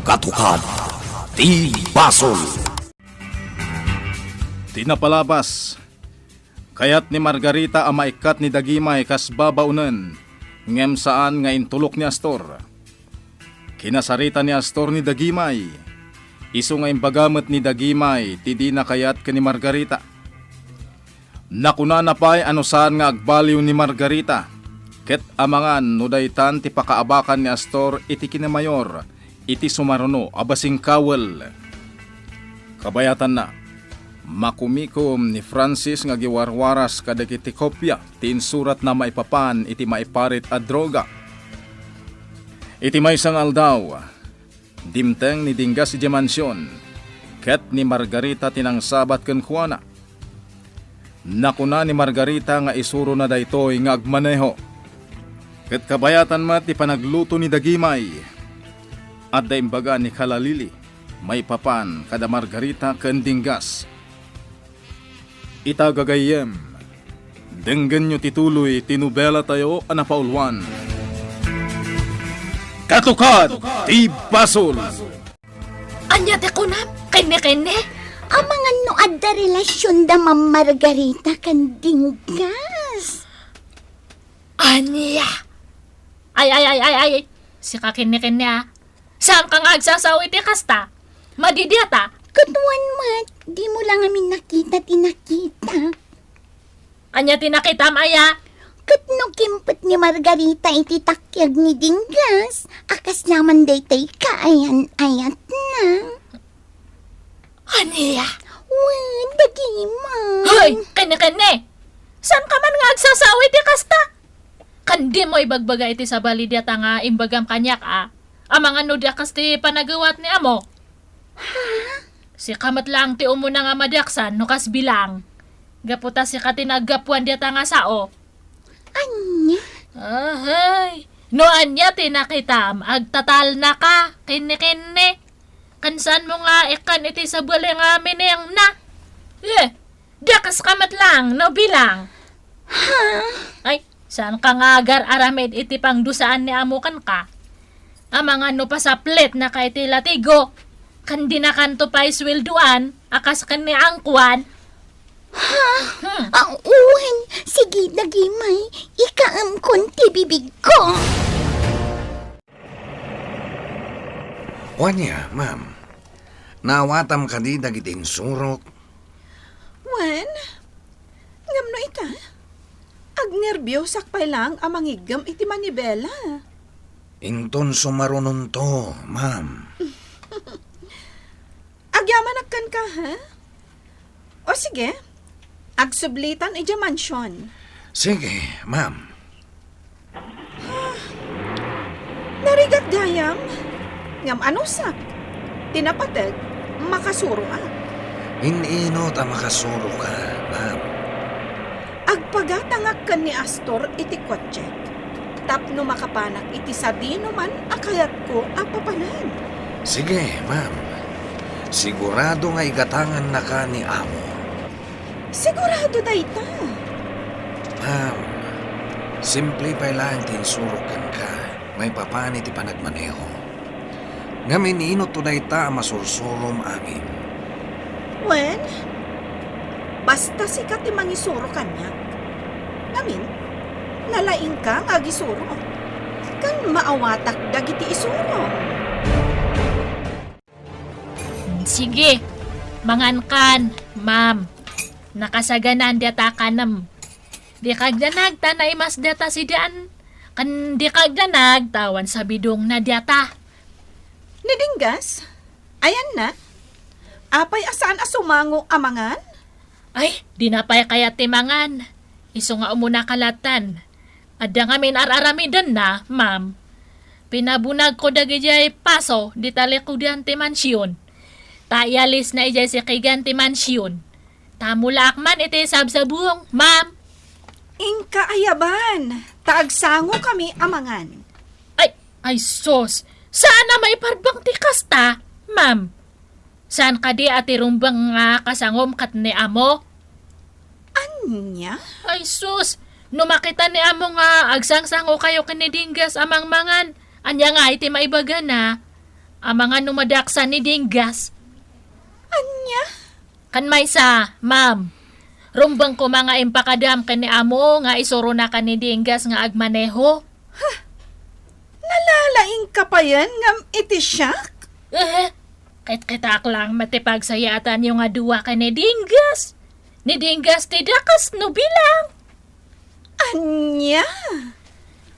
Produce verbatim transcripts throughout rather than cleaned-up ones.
Katukad ti basol. Ti napalabas, kayat ni Margarita a maikkat ni Dagimay kas babaonen, ngem saan nga intulok ni Astor. Kinasarita ni Astor ni Dagimay, isu nga imbaga met ni Dagimay ti dina kayat ken ni Margarita. Nakunana pay a no saan nga agbaliw ni Margarita, ket amangan no daytan ti pakaabakan ni Astor iti kinamayor iti sumaruno a basingkawel. Kabayatanna, makumikom ni Francis nga agiwarwaras kadagiti kopia ti insuratna maipapan iti maiparit a droga. Iti maysa nga aldaw, dimteng ni Dinggas idiay mansion, ket ni Margarita ti nangsabat kenkuana. Nakuna ni Margarita nga isurona daytoy nga agmaneho. Ket kabayatan met ti panagluto ni Dagimay. Adda imbaga ni Kalalili maipapan kada Margarita ken Dinggas. Ita gagayyem, denggenyo ti tuloy ti nobelatayo a napauluan. Katukad ti basol. Ania ti kunam? Kenne-kenne? Amangan no adda relasionda Ma'am Margarita ken Dinggas. Ania? Ay, ay, ay, ay, ay. Sika kenne-kenne, a. Saanka nga agsasao iti kasta? Madi diata? Ket wen met, dimo la ngamin nakita ti nakita. Ania ti nakitam, aya? Ket no kimpet ni Margarita iti takiag ni Dinggas, a kasla man daytoy kaayan-ayatna. Ania? Wen, dagimay. Hoy, kenne-kenne! Saanka man nga agsasao iti kasta? Ken dimo ibagbaga iti sabali diata nga imbagam kaniak, a. Amangan no diak kas ti panagawat ni amo. Ha? Sika met laeng ti umuna nga madiaksan no kas bilang. Gapu ta sika ti naggapuan diata nga sao. Ania? Ahay. No ania ti nakitam, agtatalnaka, kenne-kenne. Ken saanmo nga ikkan iti sabali nga miningna. Eh, diak kas ka met laeng, no bilang. Ha? Ay, saanka nga agar-aramid iti pangdusaan ni amo kenka? Amangan no pasaplitnaka iti latigo, ken dinakanto pay sueldoan a kas ken ni Angkuan. Ha? Hmm. Ang uwan, sige, dagimay, ikaemkon ti bibigko. Wania, ma'am, naawatam kadi dagiti insurok? Wen, ngem no ita, agnerbiosak pay laeng a mangiggem iti manibela. Inton sumarunonto, ma'am. Agyamanak kenka, ha? O sige, agsublitan idiay mansion. Sige, ma'am. Ah, narigat gayam, ngem anusak. Ti napateg, makasuroak. In-inot a makasuroka, ma'am. Agpagatangak ken ni Astor iti kotsek tapno makapanak iti sadinoman a kayatko a papanan. Sige, ma'am. Sigurado nga igatangannaka ni amo. Sigurado dayta. Ma'am, simple pay laeng ti insurok kenka maipapan iti panagmaneho. Ngem in-inotto dayta a masursurom amin. Wen, basta sika ti mangisuro kaniak. Ngamin, nalaingka nga agisuro. Ken maawatak dagiti isurom. Sige, mangankan, ma'am. Nakasaganaan diata kanem. Dika agdanag ta naimas diata sidian. Ken dika agdanag ta awan sabidongna diata. Ni Dinggas? Ayanna? Apay a saan a sumango a mangan? Ay, dina pay kayat ti mangan. Isu nga umuna kalatan. Adda ngamin ar-aramidenna, ma'am. Pinabunagko dagidiay paso di talikudan ti mansion. Ta ialisna idiay sikigan ti mansion. Ta mulaak man iti sabsabong, ma'am. Inka ayaban, ta agsangokami a mangan. Ay, ay sus, saan a maiparbeng ti kasta, ma'am. Saan kadi a ti rumbeng nga kasangom ket ni amo? Ania? Ay sus, no makita ni amo nga agsangsangokayo ken ni Dinggas a mangmangan, ania ngay ti maibagana? Amangan no madaksan ni Dinggas. Ania? Kan maysa, ma'am. Rumbeng koma nga impakadam ken ni amo nga isuronakan ni Dinggas nga agmaneho. Nalalaingka payen ngem iti siak? Eh, kitkitaak lang met ti pagsayaatanyo nga dua ken ni Dinggas. Ni Dinggas ti dakas no bilang. Ania?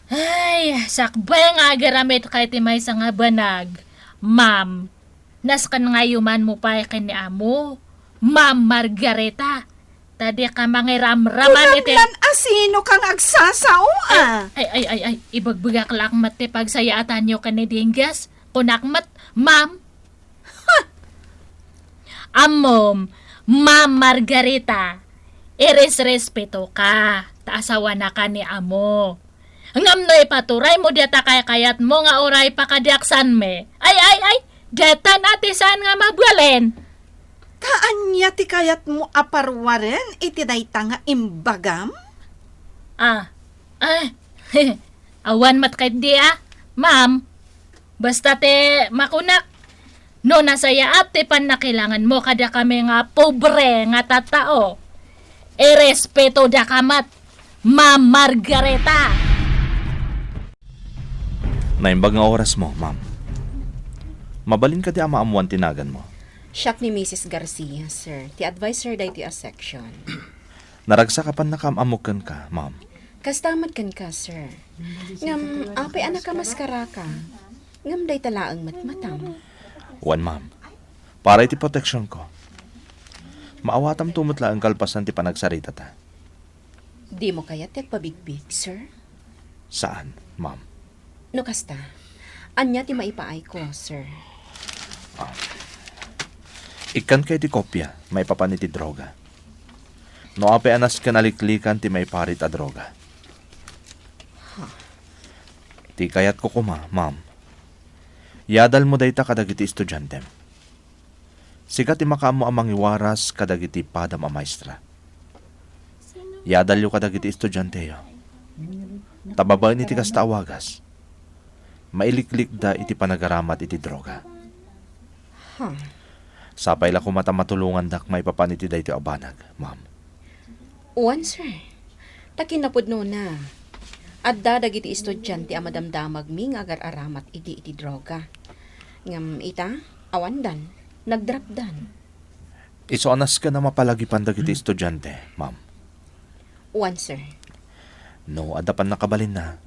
Ay, sakbay nga agaramitka iti maysa nga banag, ma'am. Nasken nga ayumanmo pay ken ni amo, Ma'am Margarita. Ta dika mangiramraman iti Kunam lan asino kang agsasao, a? Ay, ay, ay, ay, ibagbagak laeng met ti pagsayaatanyo ken ni Dinggas. Kunak met, ma'am. Ammom, Ma'am Margarita, iresrespetoka, ta asawanaka ni amo. Ngem no ipaturaymo dayta kaykayatmo nga uray pakadaksanmi, ay, ay, ay, daytan a ti saan nga mabalin. Ta ania ti kayatmo a paruaren iti dayta nga imbagam? Ah, eh, awan met ketdi a, ma'am. Basta ti makunak, no nasayaat ti pannakilanganmo kadakami nga pobre nga tattao, irespetodaka met, Ma'am Margarita. Naimbag nga orasmo, ma'am. Mabalin kadi a maammoan ti naganmo? Siak ni Missus Garcia, sir, ti adviser daytoy a section. Naragsak a pannakaam-ammok kenka, ma'am. Kasta met kenka, sir. Ngem apay a nakamaskaraka? Ngem dayta laeng met matam. Wen, ma'am. Para iti proteksionko. Maawatamto met laeng kalpasan ti panagsaritata. Dimo kayat ti agpabigbig, sir? Saan, ma'am. No kasta, ania ti maipaayko, sir? Ah. Ikkanka iti kopia maipapan iti droga. No apay a nasken a liklikan ti maiparit a droga. Huh. Ti kayatko koma, ma'am, yadalmo dayta kadagiti estudiantem. Sika ti makaammo a mangiwaras kadagiti padam a maestra. Yadalyo kadagiti estudianteyo. Ta babaen iti kasta a wagas, mailiklikda iti panagaramat iti droga. Huh. Sapay la koma ta matulongandak maipapan iti daytoy a banag, ma'am. Wen, sir. Ta kinapudnona, adda dagiti estudiante a madamdamagmi nga agar-aramat idi iti droga. Ngem ita, awandan, nagdropdan. Isu a nasken a mapalagipan dagiti estudiante, ma'am. Wen, sir. No adda pannakabalinna,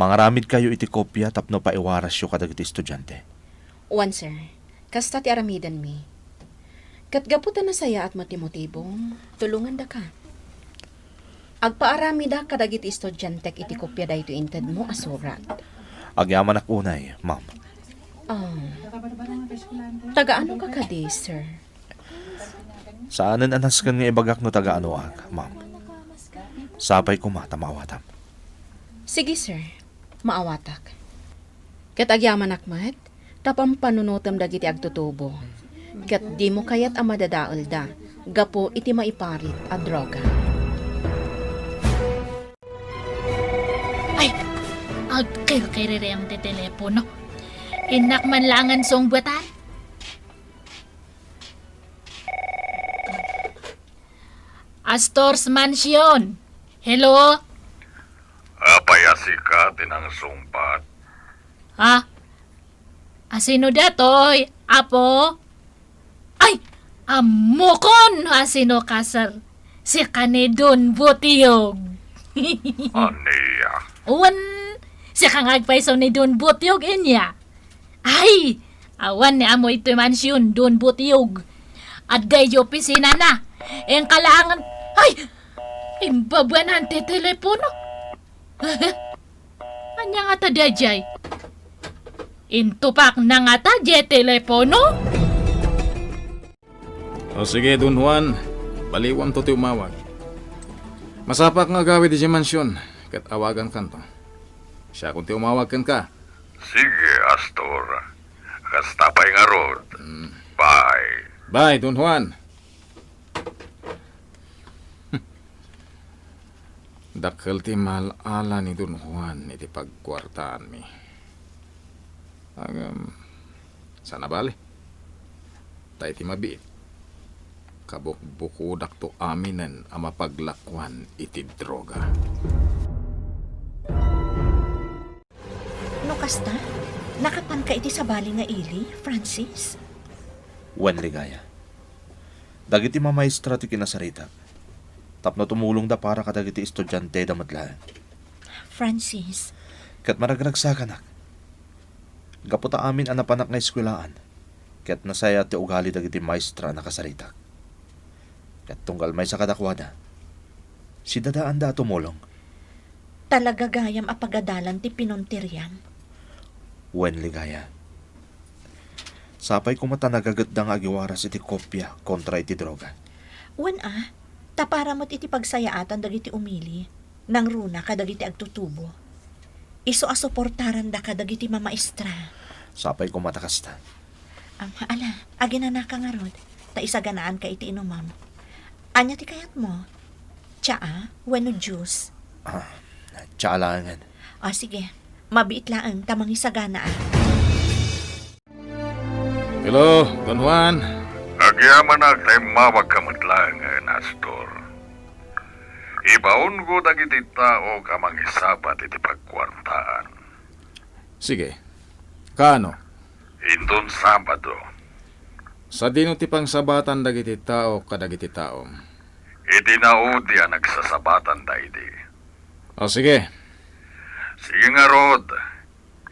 mangaramidkayo iti kopia tapno paiwarasyo kadagiti estudiante. Wen, sir. Kasta ti aramidenmi. Ket gapu ta nasayaat met ti motibo, tulongandaka. Agpaaramidak kadagiti estudiantek iti kopia daytoy intedmo a surat. Agyamanak unay, ma'am. Ah. Taga-anoka kadi, sir? Saanen a nasken nga ibagak no taga-anoak, ma'am. Sapay koma ta maawatam. Sige, sir. Maawatak. Ket agyamanak met ta pampanunotem dagiti agtutubo, ket dimo kayat a madadaelda gapu iti maiparit a droga. Ay, agkirkiririam ti telepono. Innak man laengen sungbetan. Astor's Mansion. Hello? Apay a sika ti nangsungbat? Ah? Asino datoy, Apo? Ay, ammokon no asino ka, sir. Sika ni Don Butiyog. Ania? Wen, sika nga agpayso ni Don Butiyog, inya. Ay, awan ni amo itoy mansion, Don Butiyog. Adda iti opisinana. Inka laengen, ay, imbabanan ti telepono. Ania ngata daydiay? Intupakna ngata diay telepono? O sige, Don Juan, baliwanto ti umawag. Masapak nga agawid idiay mansion, ket awagankanto. Siakon ti umawag kenka. Sige, Astor. Kasta pay ngarud. Mm. Bye. Bye, Don Juan. Dakkel ti maal-ala ni Don Juan iti pagkuartaanmi. Ngem, Sana bale. Ta iti mabiit, kabukbukodakto aminen a mapaglakuan iti droga. No kasta, nakapanka iti sabali nga ili, Francis? Wen, Ligaya. Dagiti mamaestra ti kinasaritak tapno tumulongda para kadagiti estudianteda met laeng. Francis. Ket maragragsakanak. Gapu ta amin a napanak nga eskuelaan, ket nasayaat ti ugali dagiti maestra a nakasaritak. Ket tunggal maysa kadakuada, sidadaanda a tumulong. Talaga gayam a pagadalan ti pinuntiriyam? Wen, Ligaya. Sapay koma ta nagagetda nga agiwaras iti kopia kontra iti droga. Wen a, ta para met iti pagsayaatan dagiti umili, nangruna kadagiti agtutubo. Isu a suportaranda kadagiti mamaestra. Sapay koma ta kasta. Am, ala, aginanaka ngarud, ta isaganaanka iti inumam. Ania ti kayatmo? Tsaa wenno juice? Ah, tsaa laengen. Ah, sige. Mabiit laeng ta mangisaganaak. Hello, Don Juan. Agyamanak ta immawagka met laengen, Astor. Ibaonko dagiti tao a mangisabat iti pagkuartaan. Sige. Kaano? Inton Sabado. Sadino ti pangsabatan dagiti tao kadagiti tao? Iti naudi a nagsasabatanda idi. O, sige. Sige ngarud,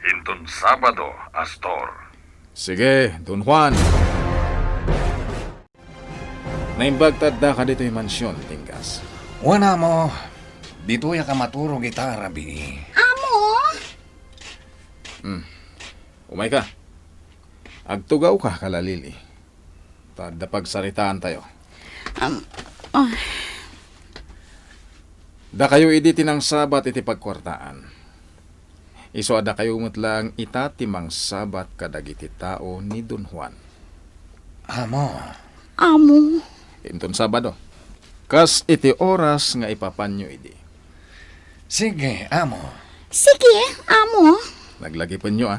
inton Sabado, Astor. Sige, Don Juan. Naimbag ta addaka ditoy mansion, Dinggas. Wen, amo, ditoyak a maturog ita a rabii. Amo? Hmm. Umayka. Agtugawka, Kala Lily. Ta adda pagsaritaantayo. Am, ah. Dakayo idi ti nangsabat iti pagkuartaan. Isu a dakayo met laeng ita ti mangsabat kadagiti tao ni Don Juan. Amo. Amo. Inton Sabado, kas iti oras nga ipapanyo idi. Sige, amo. Sige, amo. Naglagipenyo, a.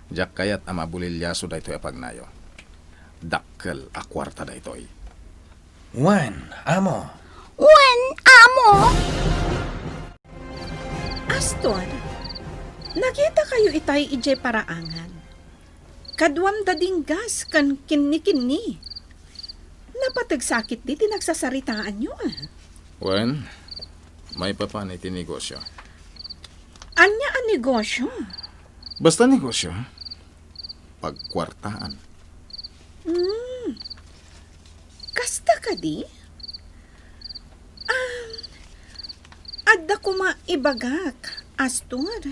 Diak kayat a mabulilyaso daytoy a pagnayo. Dakkel a kuarta daytoy. Wen, amo. Wen, amo. Aston, nakitakayo itay idiay paraangan. Kaduam da Dinggas ken kinnikinni. Napateg sakitdi ti nagsasaritaanyo, a. Wen, maipapan iti negosyo. Ania a negosyo? Basta negosyo. Pagkuartaan. Hmm. Kasta kadi? Ah, adda koma ibagak, Astor.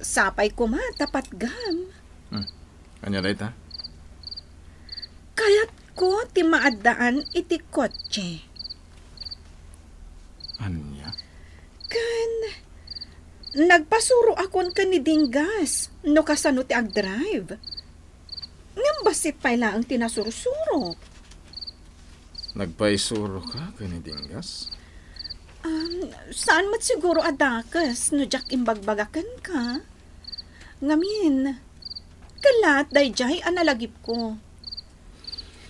Sapay koma ta patgam. Hmm. Ania dayta? Kayatko ti maaddaan iti kotse. Ania? Ken nagpasuroakon ken ni Dinggas no kasano ti agdrive. Ngem bassit pay laeng ti nasursurok. Nagpaisuroka ken ni Dinggas? Um, saan met siguro a dakes no diak imbagbaga kenka. Ngamin, ken laat daydiay a nalagipko.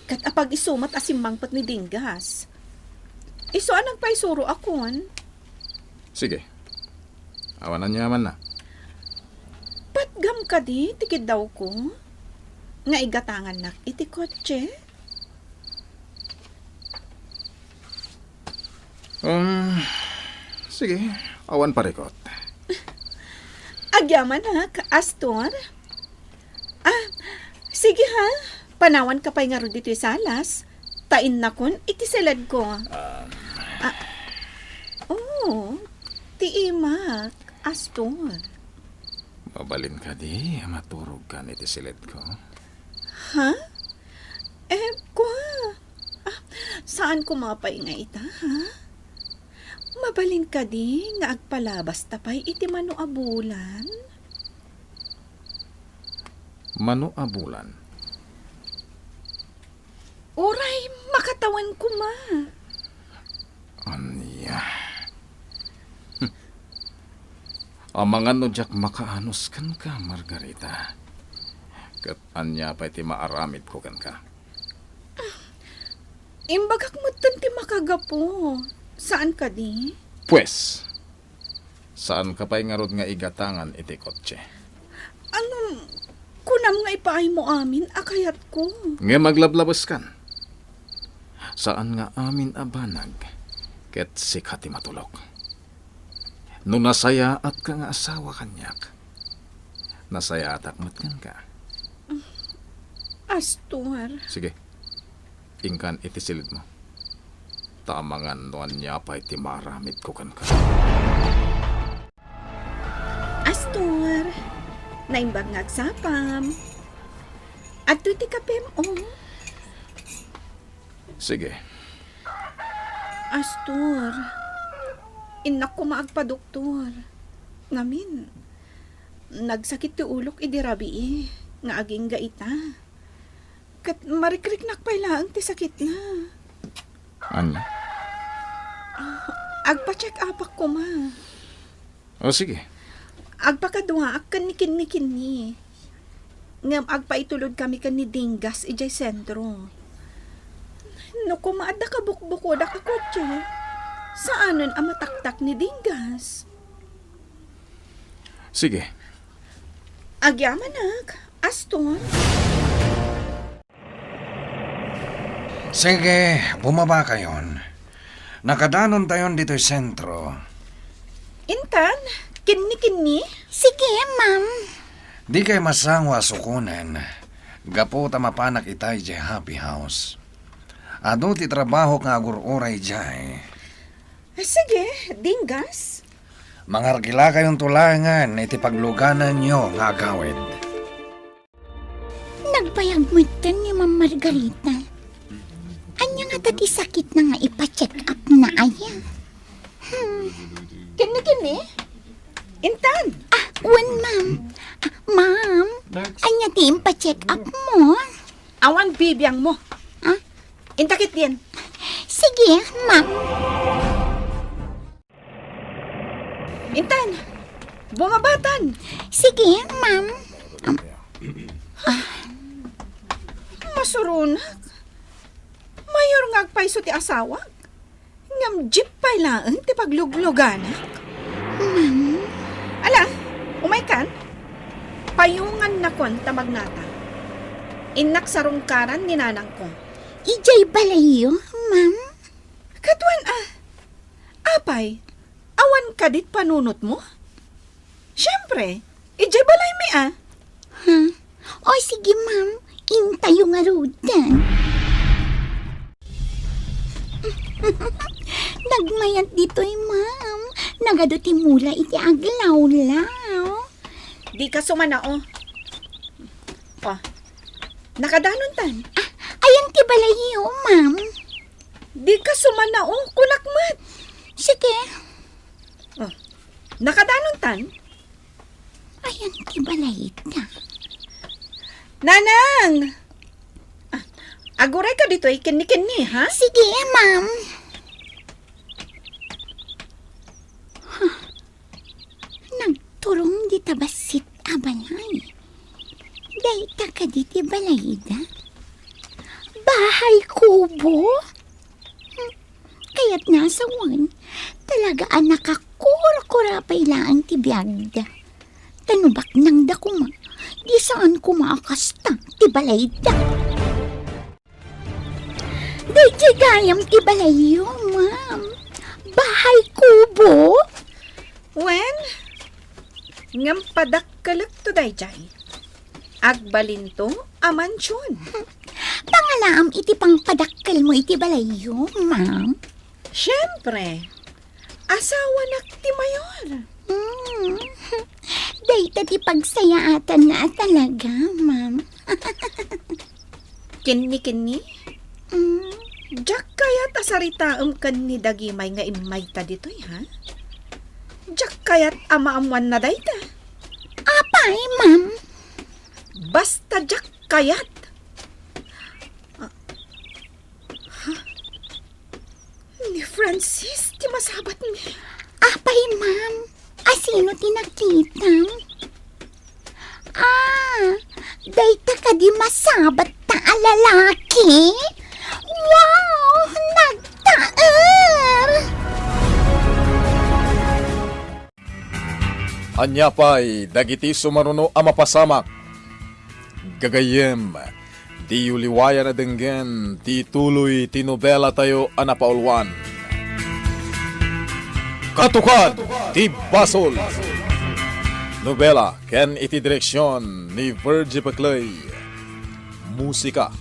Ket apag-isu met a simmangpet ni Dinggas. Isu a nagpaisuroakon. Sige. Awan aniamanna. Patgam kadi ti kiddawko nga igatangannak iti kotse? Um, sige, awan parikot. Agyamanak, Astor. Ah, sige ha, panawanka pay ngarud ditoy salas, ta innakon iti siledko. Ah. Ah, oh, ti imak, Astor. Mabalin kadi a maturogkan iti siledko? Ha? Eh, kua. Ah, saan koma pay nga ita, ha? Mabalin kadi nga agpalabasta pay iti mano a bulan? Mano a bulan? Uray makatawen koma. Ania? Amangan no diak makaanus kenka, Margarita. Ket ania pay ti maaramidko kenka? Imbagak metten ti makagapu. Saan kadi? Pues, saanka pay ngarud nga igatangan iti kotse. Ano, kunam nga ipaaymo amin a kayatko. Ngem aglablabeskan. Saan nga amin a banag ket sika ti matulok. No nasayaatka nga asawa kaniak, nasayaatak met kenka. Astor. Sige. Inkan iti silidmo. Ta amangan no ania pay ti maaramidko kenka. Astor, naimbag nga agsapam. Adtoy ti kapem, oh. Sige. Astor, innak koma agpadoktor. Ngamin, nagsakit ti ulok idi rabii nga agingga ita. Ket marikriknak pay laeng ti sakitna. Ania? Ah, agpa-check-upak koma. O, sige. Agpakaduaak ken ni Kinni-Kinni. Ngem agpaitulod kami ken ni Dingas idiay sentro. No koma adda kabukbukodak a kotse, saanen a mataktak ni Dingas. Sige. Agyamanak, Aston. Sige, bumaba kayon. Nakadanontayon ditoy sentro. Intan, Kinni-Kinni? Sige, ma'am. Dikay masango a sukonen, gapu ta mapanak ita idiay Happy House. Adu ti trabahok nga agur-uray idiay. Sige, Dingas. Mangarkilakayonto laengen iti paglugananyo nga agawid. Nagbayag metten ni Ma'am Margarita. Ania ngata ti sakitna nga ipa-check up na aya? Hmm. Kinni-Kinni? Intan! Ah, wen, ma'am. Ah, ma'am, ania ti impa-check up mo? Awan bibiangmo. Ah? Inta ketdin. Sige, ma'am. Intan, bumabatan. Sige, ma'am. Ah. Masuronak. Mayor nga agpayso ti asawak. Ngem jeep pay laeng ti paglugluganak. Ma'am? Ala, umaykan? Payongannakon ta magnata. Innak sarungkaran ni nanangko. Idiay balayyo, ma'am? Kaduan a. Apay, awan kadit panunotmo? Siempre, idiay balaymi a. Ha? O, sige, ma'am. Intayo ngaruden. Nagmayat ditoy, ma'am. Nagadu ti mula iti aglawlaw. Dika sumanao. O, nakadanontan. Ah, ayan ti balayyo, ma'am. Dika sumanao, kunak met. Sige. O, nakadanontan? Ayan ti balayda. Nanang! Ah, agurayka ditoy kenni-kenni, ha? Sige, ma'am. Huh. Nagturong dita bassit a balay. Dayta kadi ti balayda? Bahay kubo? Hmm, kayatna a sawen, talaga a nakakurkura pay laeng ti biagda. Ta no baknangda koma, di saan koma a kasta ti balayda. Daydiay gayam ti balayyo, ma'am. Bahay kubo? Wen, ngem padakkelekto daydiay. Agbalinto a mansion. Pangalaam iti pangpadakkelmo iti balayyo, ma'am. Siempre, asawanak ti mayor. Mm. Dayta ti pagsayaatanna a talaga, ma'am. Kinni-kinni? Mm. Diak kayat a saritaem ken ni Dagimay nga immayta ditoy, ha? Diak kayat a maammoanna dayta. Apay, ma'am? Basta diak kayat. Ah. Ha? Ni Francis ti masabatmi. Apay, ma'am? Asino ti nakitam? Ah, Dayta kadi masabat ta a lalaki? Wow! Nagtaer! Ania pay dagiti sumaruno a mapasamak? Gagayyem, diyo liwayan a denggen ti tuloy ti nobelatayo a napauluan. Katukad ti Basol! Nobela ken iti direksion ni Virgie Peclay. Musika,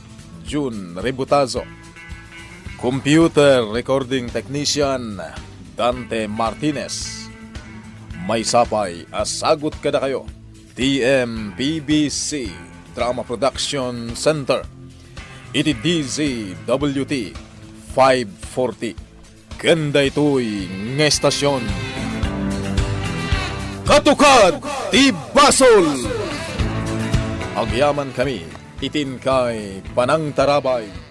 Jun Ributazo. Computer Recording Technician, Dante Martinez. Maysa pay a sagut kadakayo ti M P B C Drama Production Center iti D Z W T five forty. Ken daytoy nga estasion, Katukad ti Basol! Agyamankami iti inkay panangtarabay.